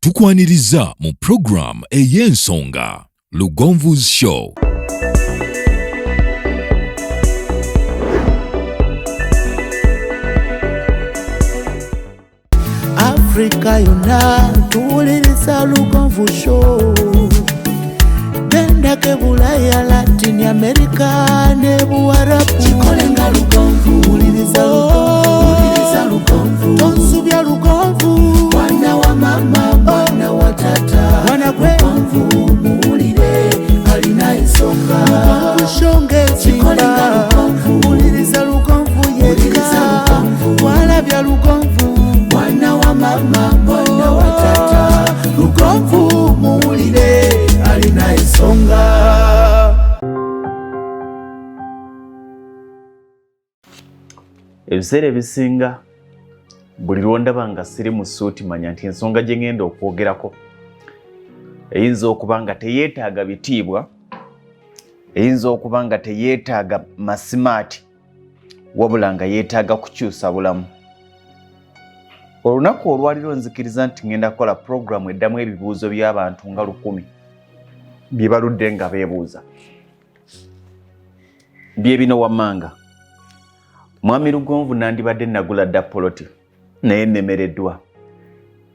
Tukwaniriza mu program ey'ensonga Lugonvu's Show. Afrika yonna tuwuliriza Lugonvu Show. Gendako e Bulaya, Latin America ne Buwarabu. Kikole nga Lugonvu. Wuliriza Lugonvu. Wuliriza Lugonvu. Tonsubya Lugonvu. Mwana wa mama, mwana wa tata. Mwana gwe. Lugonvu muwulire, alina ensonga. Lugonvu Show ng'ezimba. Kikole nga Lugonvu. Wuliriza Lugonvu Wuliriza yekka. Lugonvu. Walabya Lugonvu. Mwana wa mama, mwana wa tata. Lugonvu muwulire, alina ensonga. Ebiseera ebisinga buli lwondaba nga siri mu ssuuti, manya nti ensonga gye ngenda okwogerako eyinza okuba nga teyeetaaga bitiibwa, eyinza okuba nga teyeetaaga masimaati, wabula nga yeetaaga kukyusa bulamu. Olunaku olwaliro nzikiriza nti ngenda kukola puroguramu eddamu ebibuuzo by'abantu nga 1000 bye baludde nga beebuuza. Bye bino wammanga. Mwami Lugonvu, nandibadde nagula dda poloti naye nnemereddwa.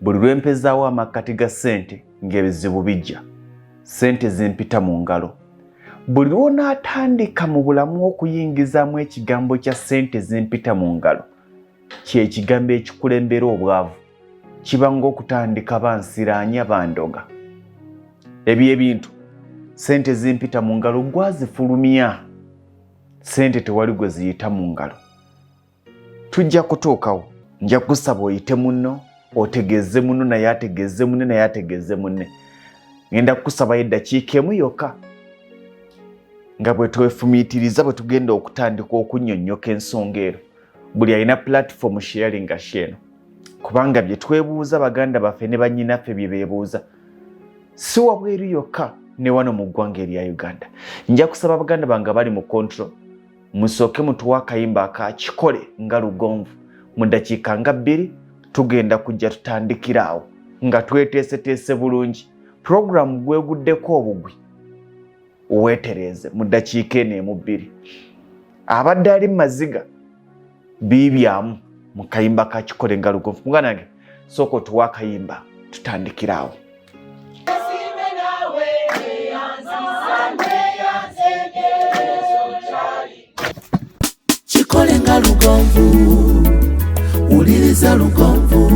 Buli lwe mpezaawo amakkati ga ssente ng'ebizibu bijja, ssente zimpita mu ngalo. Buli lw'onaatandika mu bulamu okuyingizaamu ekigambo kya ssente zimpita mu ngalo, kye kigambo ekikulembera obwavu. Kiba ng'okutandika bansiraanya bandoga. Ebyo ebintu ssente zimpita mu ngalo gwazifulumya, ssente tewali gwe ziyita mu ngalo. Tujja kutuukawo, nja kusaba oyite munno, otegeeze munno, naye ategeeze munne, naye ategeeze munne. Ngenda kukusabayo eddakiika emu yokka nga bwe twefumiitiriza bwe tugenda okutandika okunnyonnyoka ensonga eno. Buli alina platform sharinga sheno, kubanga bye twebuuza baganda baffe ne bannyinaffe bye beebuuza si wabweru yokka, ne wano mu ggwanga erya Uganda. Nja kusaba baganda bange abali mu control musooke mutuwe akayimba akakikole nga Lugonvu. Mu ddakiika nga 2 tugenda kujja tutandikira awo nga tweteeseteese bulungi. Puroguramu gweguddeko obugwi, weetereeze mu ddakiika eno emu bbiri. Abadde ali mu maziga biibyamu mu kayimba ka Kikole nga Lugonvu. Muganda wange, sooka otuwe akayimba tutandikira awo. Kikole nga Lugonvu, wuliriza Lugonvu.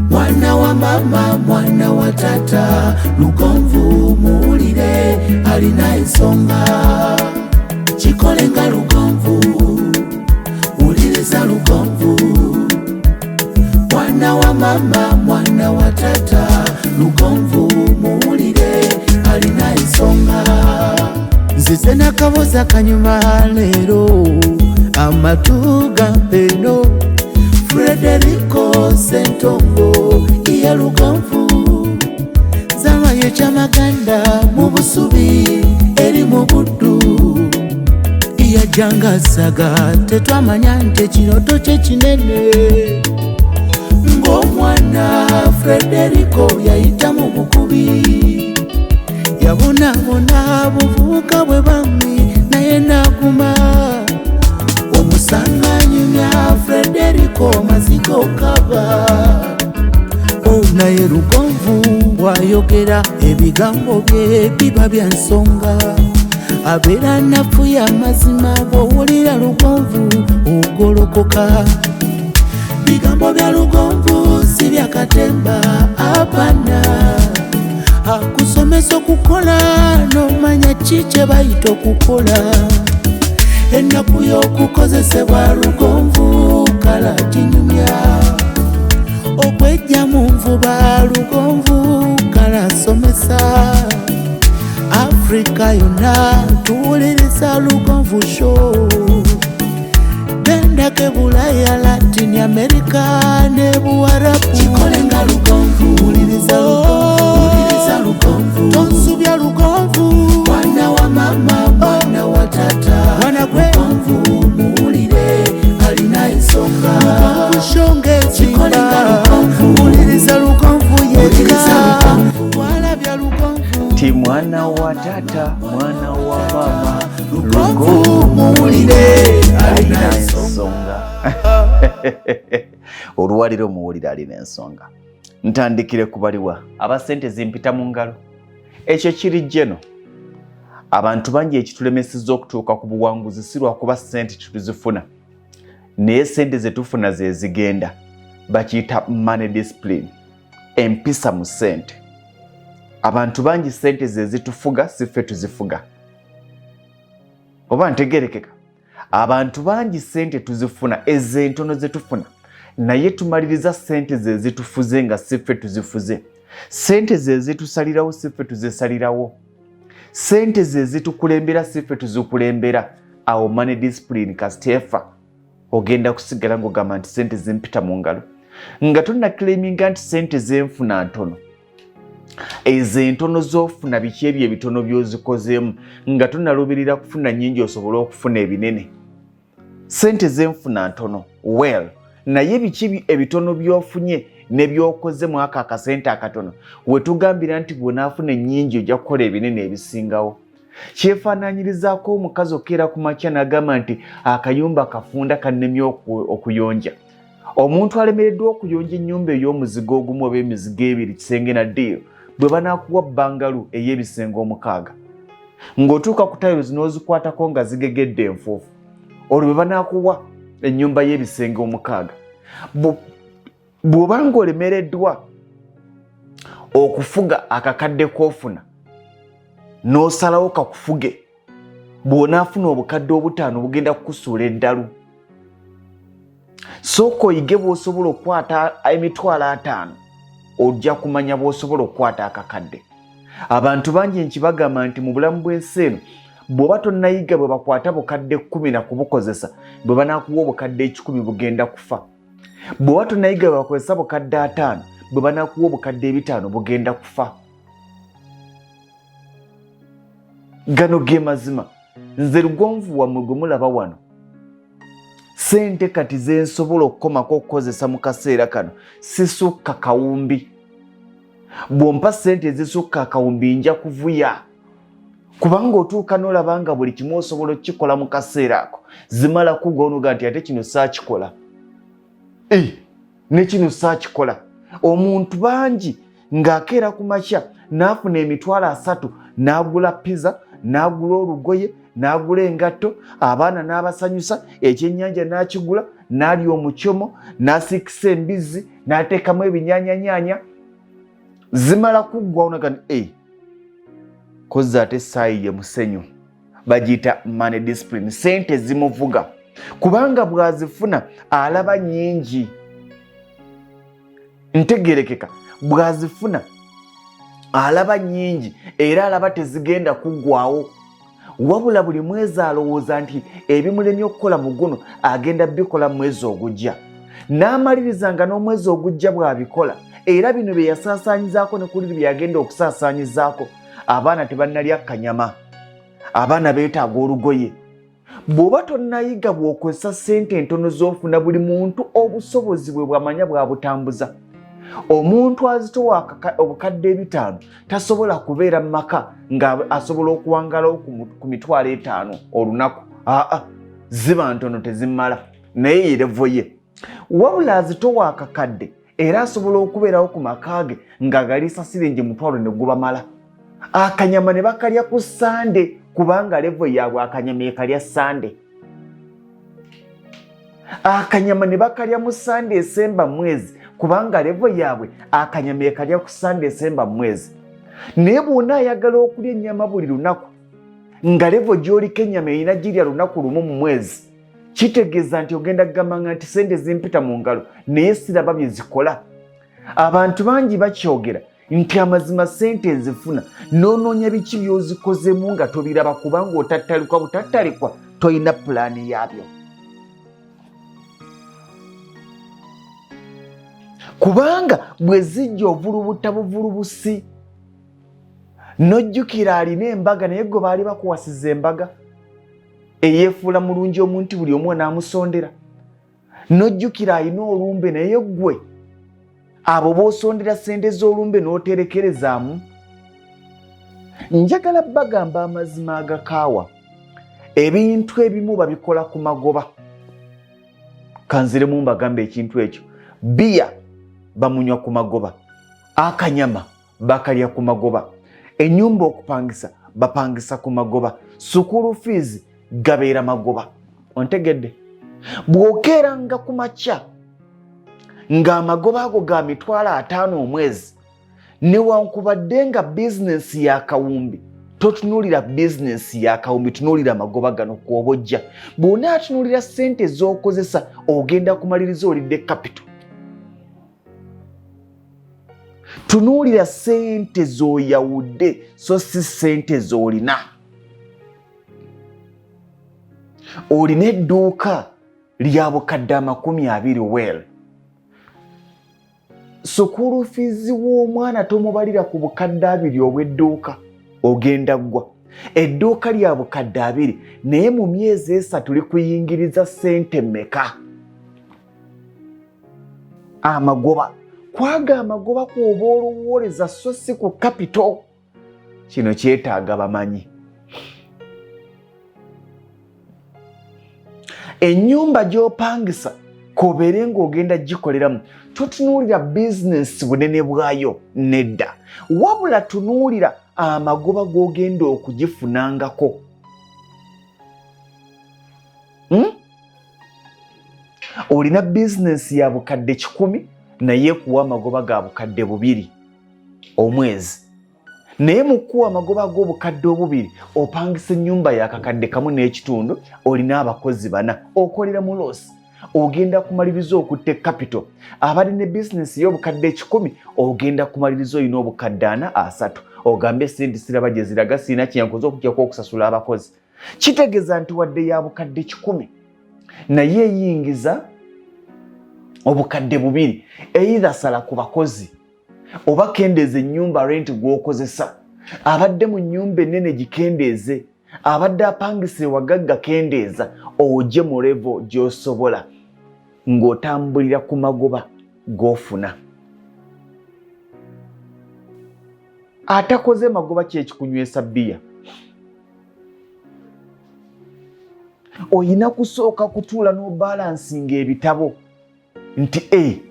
Mwana wa mama, mwana wa tata. Lugonvu muwulire, alina ensonga. Kikole nga Lugonvu, wuliriza Lugonvu. Mwana wa mama, mwana wa tata. Lugonvu muwulire, alina ensonga. Nzize n'akaboza kanyuma leero, amatu gampeno. Frederico Sentongo iya Lugonvu, Zalwayo kyamaganda mu Busubi eri mu Buddu. Yajjangasaga tetwamanya nti ekirooto kye kinene. Ng'omwana Frederico yayita mu bukubi, yabonaabona buvubuka bwe bammi naye n'aguma. Omusanga anyumya Frederico mazigo kaba. Oh, naye Lugonvu bw'ayogera ebigambo bye biba bya nsonga, abeera nafu amazima. Bw'owulira Lugonvu ogolokoka. Bigambo bya Lugonvu si bya katemba, apana. Akusomesa okukola n'omanya ki kye bayita okukola. Ennaku y'okukozesebwa Lugonvu kala kinyumya. Okwejja mu nvuba Lugonvu kala somesa. Afrika yonna tuwuliriza Lugonvu Show. Gendako e Bulaya, Latin America ne Buwarabu. Kikole nga Lugonvu. Wuliriza Lugonvu. Wuliriza Lugonvu. Tonsubya Lugonvu. Mwana wa mama, mwana wa tata. Mwana gwe. Lugonvu muwulire, alina ensonga. Lugonvu Show ng'ezimba. Kikole nga Lugonvu. Wuliriza Lugonvu. wa taata, mwana wa maama, Lugonvu muwulire alina ensonga. Olwaliro muwulire alina ensonga. Ntandikire ku baliwa aba ssente zimpita mu ngalo. Ekyo kiri jeno. Abantu bangi ekitulemesezza okutuuka ku buwanguzi si lwakuba ssente tetuzifuna, naye ssente ze tufuna ze zigenda. Bakiyita money discipline, empisa mu ssente. Abantu bangi ssente ze zitufuga, si ffe tuzifuga. Oba ntegerekeka? Abantu bangi ssente tuzifuna, ezo entono ze tufuna, naye tumaliriza ssente ze zitufuze nga si ffe tuzifuze. Ssente ze zitusalirawo, si ffe tuzisalirawo. Ssente ze zitukulembera, si ffe tuzikulembera. Awo money discipline kasiteefa, ogenda kusigala ng'ogamba nti ssente zimpita mu ngalo, nga tonnaclaiminga nti ssente zenfuna ntono. Ezo entono z'ofuna, biki ebyo ebitono by'ozikozeemu nga tonalubirira kufuna nnyingi osobole okufuna ebinene? Ssente zenfuna ntono, well, naye biki ebitono by'ofunye ne by'okoze mu ako akasente akatono wetugambira nti bw'onaafuna ennyingi ojja kukola ebinene ebisingawo? Kyefaanaanyirizaako omukazi okeera ku makya n'agamba nti akayumba kafunda kannemye okuyonja. Omuntu alemereddwa okuyonja ennyumba ey'omuzigo ogumu oba emizigo ebiri, kisenge na ddiiro, bwe banaakuwa bbangalu ey'ebisenge 6 ng'otuuka ku tiles n'ozikwatako nga zigegedde enfuufu, olwo bwe banaakuwa ennyumba y'ebisenge 6, bw'oba ng'olemereddwa okufuga akakadde k'ofuna n'osalawo kakufuge, bw'onaafuna obukadde 5 bugenda kukusuula eddalu. Sooka oyige bw'osobola okukwata 50,000, ojja kumanya bw'osobola okukwata akakadde. Abantu bangi nkibagamba nti mu bulamu bw'ensi eno bw'oba tonnayiga bwe bakwata bukadde 10 na kubukozesa, bwe banaakuwa obukadde 100 bugenda kufa. Bw'oba tonnayiga bwe bakozesa bukadde 50, bwe banaakuwa obukadde 500 bugenda kufa. Gano ge mazima. Nze Lugonvu wammwe gwe mulaba wano, ssente kati ze nsobola okukomako okukozesa mu kaseera kano sisukka kawumbi. Bw'ompa ssente ezisukka akawumbi nja kuvuya, kubanga otuuka n'olaba nga buli kimu osobola okukikola mu kaseera ako, zimala kugwa onoga nti ate kino saakikola, ne kino saakikola. Omuntu bangi ng'akeera ku makya n'afuna 30,000 n'agula pizza, n'agula olugoye, n'agula engatto, abaana n'abasanyusa, ekyennyanja n'akigula, n'alya omucomo, n'asiikisa embizzi, n'ateekamu ebinyaanyanyaanya, zimala kuggwa onaga nti kozza ate saayi ye musenyu. Bagiyita money discipline. Sente zimuvuga kubanga bw'azifuna alaba nnyingi. Ntegerekeka? Bw'azifuna alaba nnyingi era alaba tezigenda kuggwawo, wabula buli mwezi alowooza nti ebimulemye okukola mu guno agenda bikola mu mwezi ogujja, n'amaliriza nga n'omwezi ogujja bw'abikola era bino bye yasaasaanyizaako ne kuliri bye yagenda okusaasaanyizaako. Abaana tebannalya kanyama, abaana beetaaga olugoye. Bw'oba tonnayiga bw'okozesa ssente entono z'ofuna, buli muntu obusobozi bwe bwamanya bwabutambuza. Omuntu azitowa obukadde 500 tasobola kubeera mu maka nga asobola okuwangalawo ku 50,000 olunaku. Aa, ziba ntono, tezimala, naye ye level ye. Wabula azitowa akakadde era asobola okubeerawo ku maka ge nga galiisa siringi 10,000 ne gubamala. Akanyama ne bakalya ku Sande kubanga level yaabwe akanyama ekalya Sande. Akanyama ne bakalya mu Sande esemba mwezi kubanga level yaabwe akanyama ekalya ku Sande esemba mwezi. Naye bw'ona ayagala okulya ennyama buli lunaku nga level gy'oliko ennyama erina girya lunaku lumu mu mwezi, kitegeeza nti ogenda kugambanga nti sente zimpita mu ngalo naye siraba bye zikola. Abantu bangi bakyogera nti amazima sente nzifuna, n'onoonya biki by'ozikozemu nga tobiraba kubanga otattalikwa butattalikwa, tolina pulaani yaabyo. Kubanga bwe zijja ovulubuta buvulubusi, n'ojjukira alina embaga naye gwe baali bakuwasiza embaga eyeefuula mulungi omuntu buli omu anaamusondera, n'ojjukira alina olumbe naye gwe abo b'osondera ssente z'olumbe n'oterekerezaamu. Njagala bagamba amazima agakaawa. Ebintu ebimu babikola ku magoba. Kanziremu mbagamba ekintu ekyo. Bbiya bamunywa ku magoba, akanyama bakalya ku magoba, ennyumba okupangisa bapangisa ku magoba, sukulu fees gabeera magoba. Ontegedde? Bw'okeeranga ku makya ng'amagoba ago ga 500,000 omwezi, newankubadde nga bizinensi ya kawumbi, totunuulira bizinensi ya kawumbi, tunuulira amagoba gano kw'oba ojja. Bw'onaatunuulira ssente z'okozesa, ogenda kumaliriza olidde kapito. Tunuulira ssente z'oyawudde, so si ssente z'olina. Olina edduuka lya 20,000, well, sukulu fiizi w'omwana tomubalira ku 20,000 obw'edduuka, ogenda ggwa. Edduuka lya 20,000, naye mu myezi 3 likuyingiriza ssente mmeka? Amagoba kwaga amagoba kw'oba olowooleza, so si ku kapito. Kino kyetaaga bamanyi. Ennyumba gy'opangisa kobeere ng'ogenda gikoleramu, totunuulira bizinensi bunene bwayo, nedda, wabula tunuulira amagoba g'ogenda okugifunangako. Olina bizinensi ya 100,000, naye ekuwa amagoba ga 2,000 omwezi, naye mu kuwa amagoba g'obukadde obubiri opangisa ennyumba ya 1.5 kakadde, olina abakozi bana, okolera mu loss, ogenda kumaliriza okutta capital. Abali ne bizinesi y'obukadde 100, ogenda kumaliriza olina 430,000, ogambe sente siraba gye ziraga, sirina kyenkoze okugyako okusasula abakozi. Kitegeeza nti wadde ya 100,000, naye eyingiza 2,000. Either sala ku bakozi oba kendeeza ennyumba rent gw'okozesa. Abadde mu nnyumba ennene gikendeeze, abadde apangisa ewagagga kendeeza, oje mu level gy'osobola ng'otambulira ku magoba g'ofuna. Atakoze magoba kyekikunywesa bbiya. Oyina kusooka kutuula n'obalansinga ebitabo nti e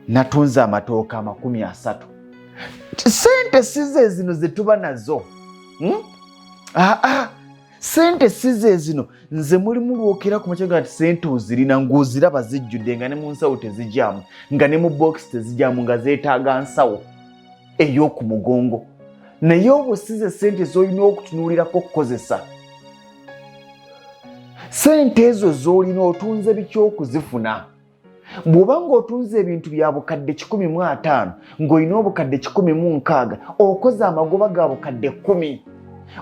natunze amatooke 30, sente size zino zetuba nazo, Aa, sente size zino. Nze mulimu lwokera ku makya nti sente ozirina ng'oziraba zijjudde, nga ne mu nsawo tezijaamu, nga ne mu bokisi tezijaamu, nga zeetaaga nsawo ey'oku mugongo, naye obusize sente z'olina okutunuulirako okukozesa. Sente ezo z'olina otunze biki okuzifuna? Bw'oba ng'otunze ebintu bya 150,000, ng'olina 160,000, okoze amagoba ga 10,000.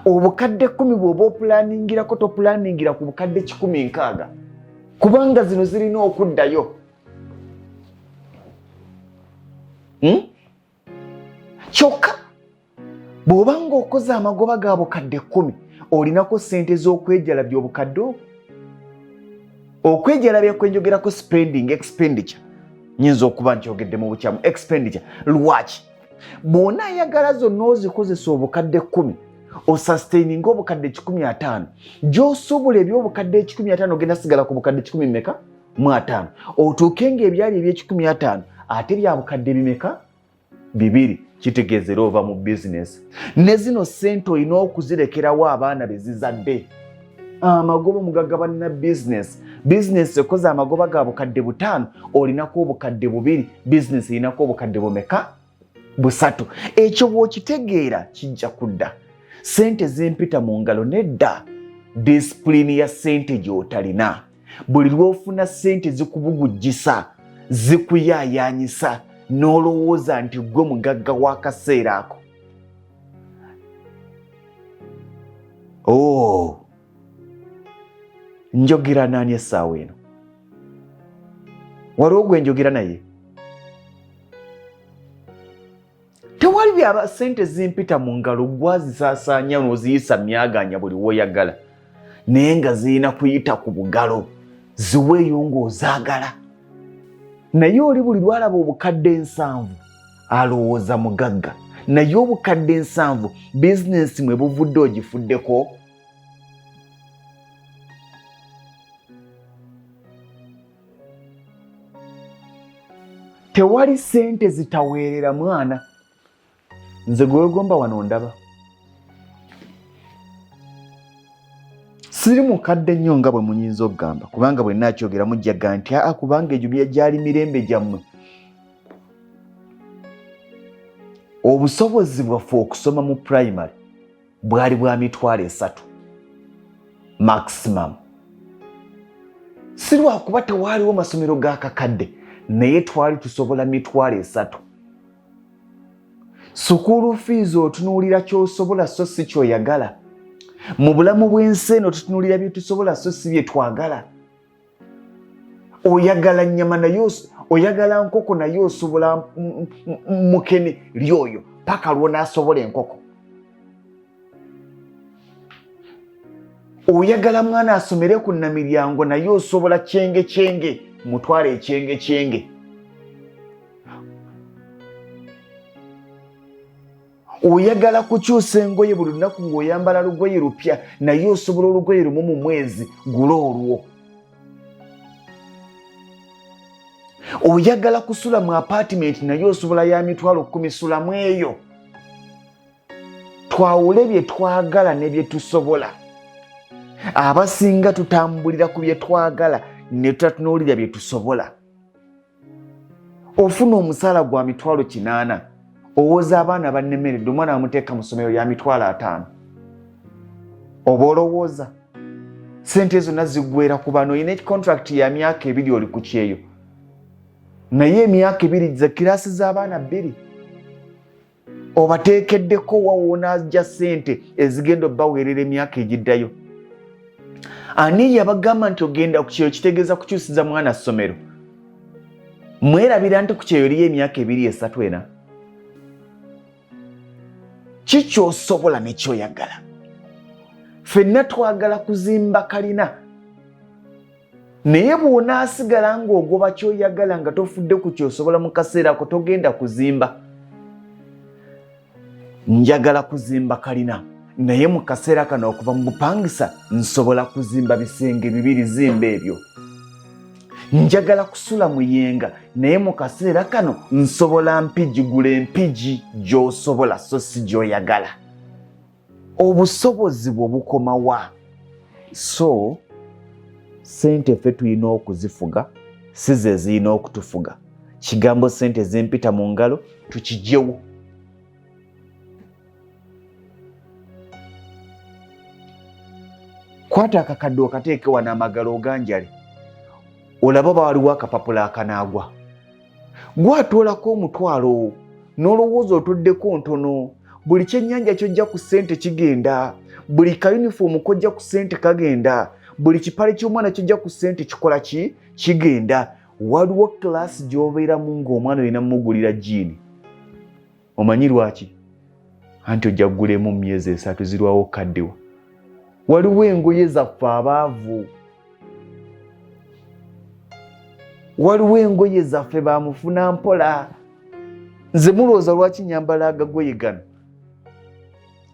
10,000 bw'oba opulaningirako, topulaningira ku 160,000, kubanga zino zirina okuddayo. Kyokka bw'oba ng'okoze amagoba ga 10,000, olinako sente z'okwejalabya obukadde obwo. Okwejalabya kwenjogerako spending, expenditure, nyinza okuba nkyogedde mu bukyamu, expenditure. Lwaki? Bw'onaayagala zonna ozikozesa 10,000, osustaininga 150,000 gy'osobola, ebyobukadde 150 ogenda sigala ku bukadde 100 meka mu ataano, otuuke ng'ebyali ebyekikumi ataano ate bya bukadde bimeka? Bibiri. Kitegeeza era ova mu bizinesi. Ne zino sente olina okuzirekerawo abaana be zizadde. Amagoba mugagabana bizinesi. Bizinesi ekoze amagoba ga 5,000, olinako 2,000, bizinesi erinako obukadde bumeka? Busatu. Ekyo bw'okitegeera kijja kudda. Sente zimpita mu ngalo, nedda. Disipulini ya sente gy'otalina, buli lw'ofuna sente zikubugujjisa, zikuyaayanyisa, n'olowooza nti gwe mugagga w'akaseera ako. Oh, njogera naani essaawa eno? Waliwo gwe njogera naye? Tewali byaba sente zimpita mu ngalo. Gwazisaasaanya n'oziyisa myaganya buli woyagala, naye nga zirina kuyita ku bugalo. Ziweeyo ng'ozaagala, naye oli buli lwalaba 70,000 alowooza mugagga. Naye obukadde 70 bizinensi mwe buvudde ogifuddeko. Tewali ssente zitaweerera mwana. Nze gwewegomba wano ndaba siri mukadde nnyo nga bwe muyinza okugamba, kubanga bwe naakyogera mujjaga nti aa, kubanga egyo gyali mirembe gyammwe. Obusobozi bwaffe okusoma mu primary bwali bwa 30,000 maximum. Si lwakuba tewaaliwo masomero ga kakadde, naye twali tusobola 30,000. Sukuulu fees otunuulira ky'osobola so si ky'oyagala. Mu bulamu bw'ensi eno tutunuulira bye tusobola so si bye twagala. Oyagala nnyama naye oyagala nkoko naye osobola mukene lyoyo paka lw'onaasobola enkoko. Oyagala mwana asomere ku namiryango naye osobola kyenge kyenge, mutwale ekyenge kyenge. Oyagala kukyusa engoye buli lunaku ng'oyambala lugoye lupya naye osobola olugoye lumu mu mwezi, gula olwo. Oyagala kusula mu apartment naye osobola ya 10,000, sulamu eyo. Twawule bye twagala ne bye tusobola. Abasinga tutambulira ku bye twagala ne tutatunuulira bye tusobola. Ofuna omusaala gwa 800,000, owoza abaana bannemeredde, omwana bamuteeka mu ssomero lya 50,000. Oba olowooza ssente zonna ziggweera ku bano. Olina contract ya myaka 2 oli ku kyeyo, naye emyaka 2 ze kiraasi z'abaana 2 obateekeddeko wa w'onaajja ssente ezigenda obbaweerera emyaka egiddayo. Ani yabagamba nti ogenda ku kyeyo kitegeeza kukyusiza mwana ssomero? Mwerabira nti ku kyeyo eriyo emyaka 2, 3, 4. Ki ky'osobola ne ky'oyagala? Ffenna twagala kuzimba kalina, naye bw'onaasigala ng'ogoba ky'oyagala nga tofudde ku ky'osobola mu kaseera ako togenda kuzimba. Njagala kuzimba kalina, naye mu kaseera kano okuva mu bupangisa nsobola kuzimba bisenge 2, zimba ebyo. Njagala kusula muyenga, naye mu kaseera kano nsobola mpigi, gula empigi gy'osobola so si gy'oyagala. Obusobozi bwo bukoma wa? So ssente ffe tulina okuzifuga, si ze zirina okutufuga. Kigambo ssente zimpita mu ngalo tukigyewo. Kwata akakadde okateeke wano amagalo oganjale, olaba oba waliwo akapapula akanaagwa. Gwatoolako 50 n'olowooza otoddeko ntono. Buli kyennyanja ky'ojja ku ssente kigenda, buli kayunifoomu k'ojja ku ssente kagenda, buli kipale ky'omwana ky'ojja ku ssente kikola ki kigenda. Waliwo kilaasi gy'obeeramu ng'omwana olina mugulira jjiini. Omanyi lwaki? Anti ojja kugula emu mu myezi 3 zirwawo okukaddiwa. Waliwo engoye zaffe abaavu, waliwo engoye zaffe bamufuna mpola. Nze mulowooza lwaki nyambala agagoye gano?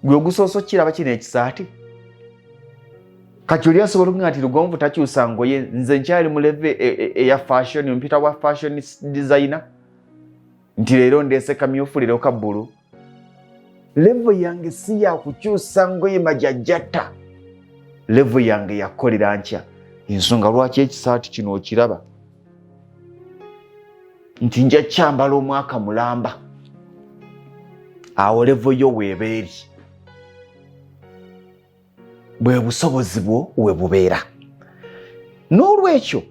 Gwe ogusoose okukiraba kino ekisaati. Kati oli asobola okuga nti Lugonvu takyusa ngoye. Nze nkyali mu level eya fashion, ompita wa fashion designer nti leero ndeese kamyufu, leero ka bbulu. Level yange si ya kukyusa ngoye majajjata, level yange yakukolera nkya. Ensonga lwaki ekisaati kino okiraba nti nja kyambala omwaka mulamba, awo level yo weeba eri, bwe busobozi bwo we bubeera. N'olwekyo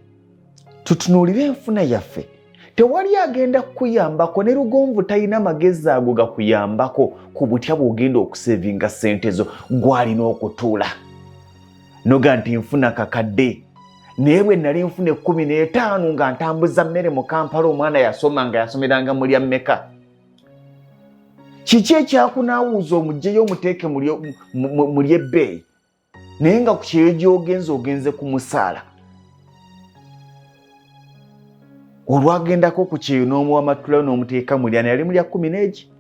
tutunuulire enfuna yaffe. Tewali agenda kukuyambako, ne Lugonvu talina magezi ago gakuyambako ku butya bw'ogenda okusevinga ssente zo. Gwalina okutuula noga nti nfuna kakadde, naye bwe nali nfuna 15 nga ntambuza mmere mu Kampala, omwana yasoma nga yasomeranga mulya mmeka? Kiki ekyakunaawuuza omugyeyo omuteeke muli ebbeeyi, naye nga ku kyeyo gy'ogenze ogenze ku musaala? Olwagendako ku kyeyo n'omuwa matulayo n'omuteeka mulya, naye yali mulya 10 n'egi.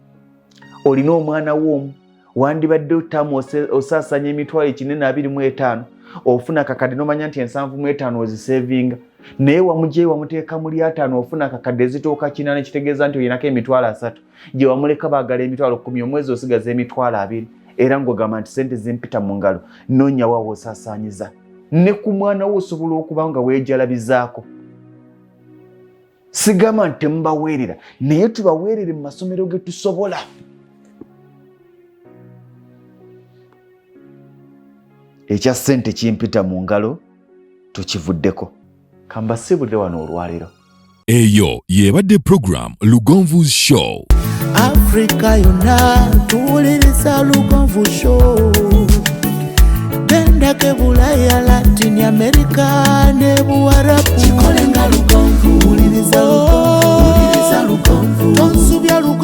Olina omwana wo omu, wandibadde otamu osaasanya emitwalo ekinene 25, ofuna kakadde nomanya nti 75 ozisevinga, naye wamugyeyo wamuteeka muli 50, ofuna kakadde ezituuka 8, kitegeeza nti olinako emitwalo 30. Gye wamuleka baagala emitwalo 10, omwezi osigaza emitwalo 20, era ng'ogamba nti sente zimpita mu ngalo. Noonya waawo osaasaanyiza. Ne ku mwana wo osobola okuba nga weejalabizaako. Sigamba nti temubaweerera, naye tubaweerere mu masomero ge tusobola. Ekya ssente kimpita mu ngalo tukivuddeko. Kambasiibulire wano olwaleero. Eyo y'ebadde program Lugonvu's Show. Afrika yonna tuwuliriza Lugonvu Show. Gendako Bulaya, Latin America ne Buwarabu. Kikole nga Lugonvu. Wuliriza Lugonvu. Wuliriza Lugonvu. Tonsubya Lugonvu.